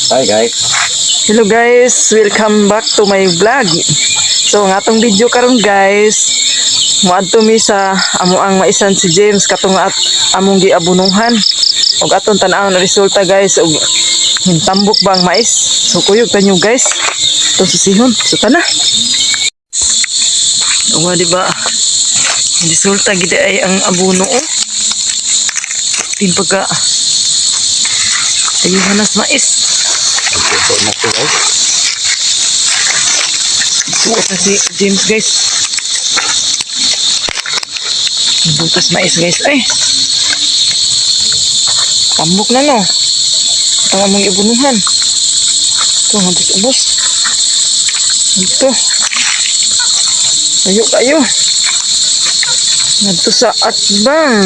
Hi guys. Hello guys, welcome back to my vlog. So ang atong video karon guys, moadto mi sa amo ang maisan si James katong at among giabunuhan. Ug atong tan-awon ang resulta guys, ug tambok ba ang mais. So kuyog tanyo guys. Itong susihon. So tana. Uwa di ba? Ang resulta gid ay ang abuno oh. Timpag ka. Ayuhan nas mais. Ito na ko guys. Suot na si James guys. Butas mais guys. Ay! Tambok na no. Ito ang among ibunuhan. Ito ang ubos. Ito. Ayo kayo. Ngadto sa atbang.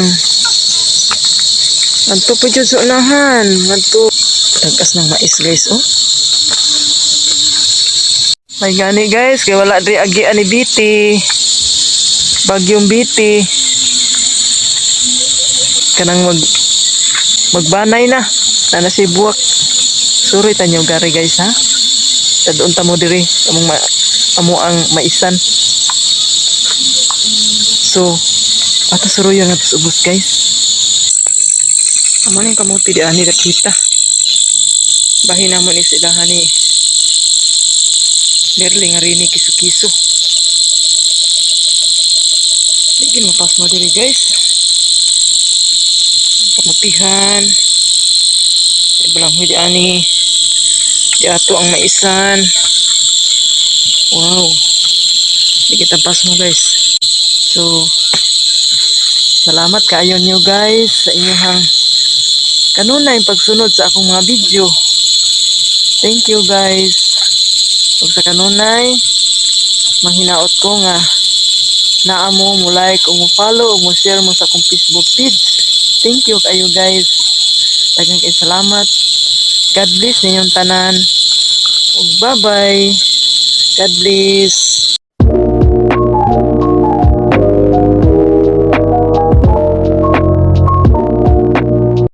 Ngadto pa dyan sa unahan. Ngadto. Tagkas ng mais guys oh. May gani guys, kay wala diri agi ani biti. Bagyong Biti. Kanang magbanay na. Nana si buwak. Suroy tanyo gari guys ha. Tadoon ta mo diri among amo ang maisan. So, ato suroyon nga tos ubos guys. Amo ning kamuti di ani dapita. Bahin namo ni sila hani. Merli nga rini kiso-kiso. Di gin mapas mo diri guys. Kamutihan. Ay balanghoy di ani. Di ato ang maisan. Wow. Di kita pas mo guys. So, salamat kaayo nyo guys sa inyong kanunay pagsunod sa akong mga video. Thank you guys. Ug sa kanunay, manghinaot ko nga naa mo mo like o mo follow o mo share mo sa akong Facebook page. Thank you kayo guys. Daghang kay salamat. God bless ninyong tanan. Ug bye-bye. God bless.